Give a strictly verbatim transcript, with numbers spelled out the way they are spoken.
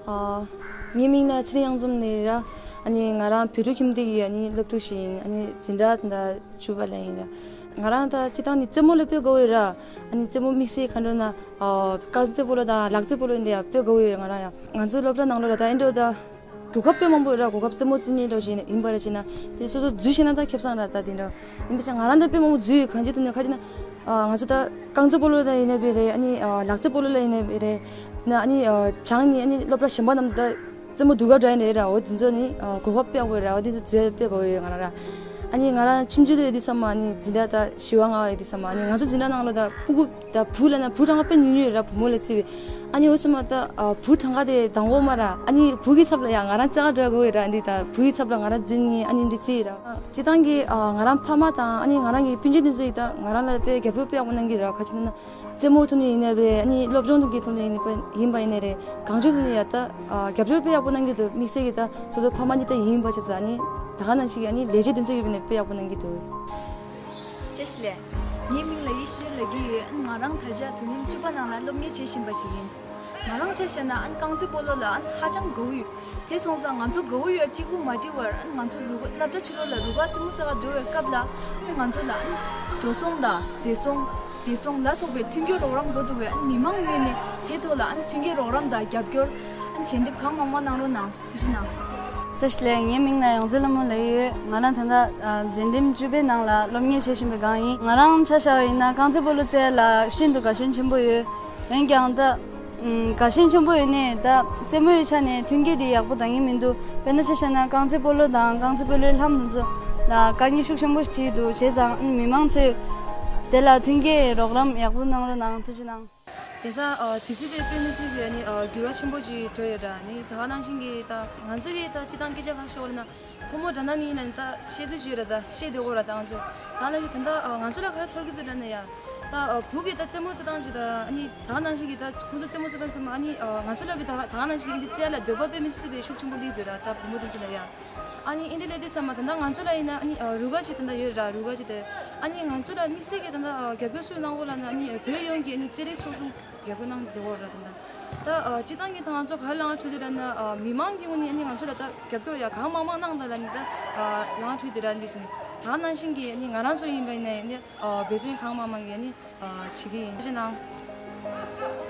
ཨ། ངའི་མིང་ལ་ཚེ་རིང་གཡང་འཛོམས་ལབ་ར། ཨ་ནི་ང་རང་བོད་ཕྲུག་ཁྱིམ་སྡེ་གི་ཨ་ནི་སློབ་ཕྲུག་ཞིག་ཡིན། ཨ་ནི་འཛིན་གྲྭ་ད་ལྟ་བཅུ་པ་ལ་ཡིན་ར། ང་རང་ད་སྤྱིར་བཏང་ནི་རྩེད་མོ་ལ་དཔེ་དགའ་བོ་ཡོད་ར། ཨ་ནི་རྩེད་མོ་དམིགས་བསལ་ག་འདྲ་ན། ཨ། རྐང་རྩེད་སྤོ་ལོ་དང་ལག་རྩེད་སྤོ་ལོ་འདི་ཡང་དཔེ་དགའ་བོ་ཡོད་ར། ང་རང་ཡང་ང་ཚོའི་སློབ་གྲྭ་ནང་ལོགས་ལ་ད་ཨེ་འདྲ་ད། གོ་སྐབས་དཔེ་མང་པོ་ཡོད་ར། གོ་སྐབས་རྩེད་མོ་རྩེ་མཁན་འདྲ་ཞིག་ཡིན་པ་ར་བྱས་ན། དཔེ་སོ་སོ་འཛུལ་ཤེས་ན་ད་ཁེ་བཟང་ར། ད་དེ་འདྲ་ཡིན་པ་བྱས་ང་རང་ད་དཔེ་མང་པོ་འཛུལ་ཡོད། གང་ཅི་ཐུབ་ནས་ཁ་ཅིག་ན། ཨ། ང་ཚོ་ད་རྐང་རྩེད་སྤོ་ལོ་ལ་ཡིན་ནའི་རེད། ཨ་ནི། ཨ། ལག་རྩེད་སྤོ་ལོ་ལ་ཡིན་ནའི་རེད། ན་ཨ་ནི། ཨ། བྱང་ནི་ཨ་ནི་སློབ་གྲྭ་གཞན་པ་རྣམས་ད་རྩེད་མོ་སྡུག་ག་འདྲ་ཡིན་ནའི་ར། འོ་དེ་ཚོ་ནི། ཨ། གོ་སྐབས་དཔེ་ཡག་པོ་ར། འོ་དེ་ཚོ་འཛུལ་དཔེ་དགའ་བོ་ཡོད་ང་རང་ར། ཨ་ནི་ང་རང་ཆུང་ཆུང་དུས་ཡོད་དུས་ཙམ་མ་ནི་འཛིན་གྲྭ་ད་བཞི་པ་ལྔ་པ་ཡོད་དུས་ཙམ་མ་ནི་ང་ཚོ་འཛིན་གྲྭ་ནང་ལོགས་ད་ཕྲུ་གུ་ད་བུ་ལ་ན་བུ་གྲངས་ཀ་དཔེ་ཉུང་ཉུང་ཡོད་ར། བུ་མོ་ལ་བརྩིས་པས། ཨ་ནི་འོ་ཙམ་མ་ད། ཨ། བུ་གྲངས་ཀ་དེ་དང་པོ་མ་ར། ཨ་ནི་བུ་གི་ཚབ་ལ་ཡང་ང་རང་རྩེད་ག་འགྲོ་དགོས་ཡོད་ར། ཨ་ནི་ད་བུ་གི་ཚབ་ལ་ང་རང་འཛིན་ནི་ཨ་ནི་འདི་རྩིས་ཡོད་ར། སྤྱིར་བཏང་གི། ཨ། ང་རང་ཕ་མ་དང་ཨ་ནི་ང་རང་གི་སྤུན་མཆེད་དེ་ཚོ་ཡིས་ད་ང་རང་ལ་དཔེ་རྒྱབ་སྐྱོར་དཔེ་ཡག་པོ་གནང་གི་ར། ཁ་ཅིག་ན་ན་རྩེད་མོ་ཐོག་ནས་ཡིན་ནའི་རེད། ཨ་ནི་སློབ་སྦྱོང་ཐོག་གི་ཐོག་ནས་ཡིན་པ་ཡིན་པ་ཡིན་ནའི་རེད། གང་ཅི་ཐོག་ནས་ཡ་ད། ཨ། རྒྱབ་སྐྱོར་དཔེ་ཡག་པོ་གནང་གི་འདུག་དམིགས་བསལ་གྱི་ད་སོ་སོ་ཕ་མ་འདི་ད་ཡིན་པ་བྱས་ཙང་ཨ་ནི་ད་ག་ནང་བཞིན་གྱི་ཨ་ནི་ལས་བྱེད་དེ་ཚོ་ཡིན་པ་ནས་དཔེ་ཡག་པོ་གནང་གི་འདུག་བཀྲ་ཤིས་བདེ་ལེགས། ངའི་མིང་ལ་ཡེ་ཤེས་ལབ་ཀྱི་ཡོད། ཨ་ནི་ང་རང་ད་ཆ་འཛིན་རིམ་བཅུ་པ་ནང་ལ་སློབ་གཉེར་བྱེད་བཞིན་པ་ཞིག་ཡིན། ང་རང་ཆ་བཞག་ན་ཨ་ནི་རྐང་རྩེད་སྤོ་ལོ་ལ་ཨ་ནི་ཧ་ཅང་དགའ་བོ་ཡོད། དེ་སོང་ཙང་ང་ཚོ་དགའ་བོ་ཡོད་གཅིག་པུ་མ་བྲིས་པར། ཨ་ནི་ང་ཚོ་རུ་སློབ་གྲྭ་ཕྱི་ལོགས་ལ་རུ་ཁག་རྩེད་མོ་རྩེ་ག་འགྲོ་བའི་སྐབས་ལ། ཨ་ནི་ང་ཚོ་ལ་ཨ་ནི་འགྲོ་སོང་དང་ཟས་སོང་བདེ་སོང་ལ་སོགས་པའི་མཐུན་འགྱུར་རོགས་རམ་དགོས་འདུག་པས། ཨ་ནི་མི་མང་ངོས་ནས་དེ་ཐོག་ལ་ཨ་ནི་མཐུན་འགྱུར་རོགས་རམ་དང་རྒྱབ་སྐྱོར། ཨ་ནི་ཞལ་འདེབས་གང་མང་མང་གནང་རོགས་གནང་། ཐུགས་རྗེ་གནང་། བཀྲ་ཤིས་བདེ་ལེགས། ངའི་མིང་ལ་ཡོངས་འཛིན་ལྷ་མོ་ལབ་ཀྱི་ཡོད། ང་རང་ད་ལྟ། ཨ། འཛིན་རིམ་བཅུ་པའི་ནང་ལ་སློབ་གཉེར་བྱེད་བཞིན་པའི་སྒང་ཡིན། ང་རང་ཆ་བཞག་པ་ཡིན་ན་རྐང་རྩེད་སྤོ་ལོ་རྩེད་ལ་ཤིན་ཏུ་དགའ་ཞེན་ཆེན་པོ་ཡོད། འོན་ཀྱང་ད། ཨམ། དགའ་ཞེན་ཆེན་པོ་ཡོད་ནའི་ད་རྩེད་མོའི་ཆ་ནས་མཐུན་རྐྱེན་དེ་ཡག་པོ་འདང་གི་མི་འདུག་དཔེར་ན་ཆ་བཞག་ན་རྐང་རྩེད་སྤོ་ལོ་དང་རྐང་རྩེད་སྤོ་ལོའི་ལྷམ་དེ་ཚོ་ལ་དཀའ་ངལ་ཤུགས་ཆེན་པོ་འཕྲད་འདུག་བྱས་ཙང་མི་མང་ཚོས་དེ་ལ་མཐུན་རྐྱེན་རོགས་རམ་ཡག་པོ་གནང་རོགས་གནང་། ཐུགས་རྗེ་གནང་། དེང་སང་། ཨ། དུས་ཚོད་དེ་དཔེ་མི་སྲིད་པའི་ཨ་ནི། ཨ། འགྱུར་བ་ཆེན་པོ་ཅིག་འགྲོ་ཡོད་ར། ཨ་ནི་ད་ག་ནང་བཞིན་གྱི་ད་ང་ཚོ་གི་ད་སྤྱིར་བཏང་སྐད་ཆ་ཁ་ཤོར་ན་ཕོ་མོ་འདྲ་མཉམ་ཡིན་ན་ནི་ད་བཤད་ཚུལ་ཅིག་ཡོད་ར། ད་བཤད་བསྡད་ཡོད་ར། ད་ང་ཚོ་ད་ནང་བཞིན་ད་ལྟ། ཨ། ང་ཚོ་ལ་ག་རེ་ཚོར་གྱི་འདུག་ལབ་ན་ཡ། ད། ཨ། བུ་གི་ད་རྩེད་མོ་རྩེ་སྟངས་ཅིག་ད་ཨ་ནི་ད་ག་ནང་བཞིན་གྱི་ད་ཁོང་ཚོ་རྩེད་མོ་རྩེ་སྟངས་ཚང་མ་ཨ་ནི། ཨ། ང་ཚོ་ལ་བི་ད་ད་ག་ནང་བཞིན་གྱི་འདི་རྩེ་ཡ་ལ་འདོད་པ་དཔེ་མི་སྲིད་པའི་ཤུགས་ཆེན་པོ་སླེབས་འདུག་ར། ད་བུ་མོ་དེ་ཚོ་ལ་ཡ། ཨ་ནི་ཨིན་དེ་ལས་དེ་ཚང་མ་ད་ལྟ་ང་ཚོ་ལ་ཡིན་ན་ཨ་ནི། ཨ། རུ་ཁག་ཅིག་ད་ལྟ་ཡོད་ར། རུ་ཁག་ཅིག་དེ་ཨ་ནི་ང་ཚོ་ལ་དམིགས་བསལ་གྱི་ད་ལྟ། ཨ། རྒྱབ་སྐྱོར་སུས་གནང་གོ་ལབ་ན་ཨ་ནི་བོད་ཡོངས་ཀྱི་ཨ་ནི་རྩེད་རིགས་ཚོགས་ཆུང་རྒྱབ་སྐྱོར་གནང་བསྡད་ཡོད་ར། ད་ལྟ་ད་ཨ། སྤྱིར་བཏང་གི་ད་ང་ཚོ་ག་རེ་ལངས་ཕྱོགས་དེ་ར་ན། ཨ། མི་མང་གི་ངོས་ནས་ཨ་ནི་ང་ཚོ་ལ་ད་རྒྱབ་སྐྱོར་ཡ་གང་མང་མང་གནང་དང་ལབ་ནི་ད། ཨ། ལངས་ཕྱོགས་དེ་ར་འདི་ཅིག་ནི་ད་ནང་བཞིན་གྱི་ཨ་ནི་ང་རང་ཚོ་ཡིན་པ་ཡིན་ན་ཨ་ནི། ཨ། འབད་བརྩོན་གང་མང་མང་གི་ཨ་ནི། ཨ། བྱེད་ཀྱི་ཡིན། ཐུགས་རྗེ་གནང་།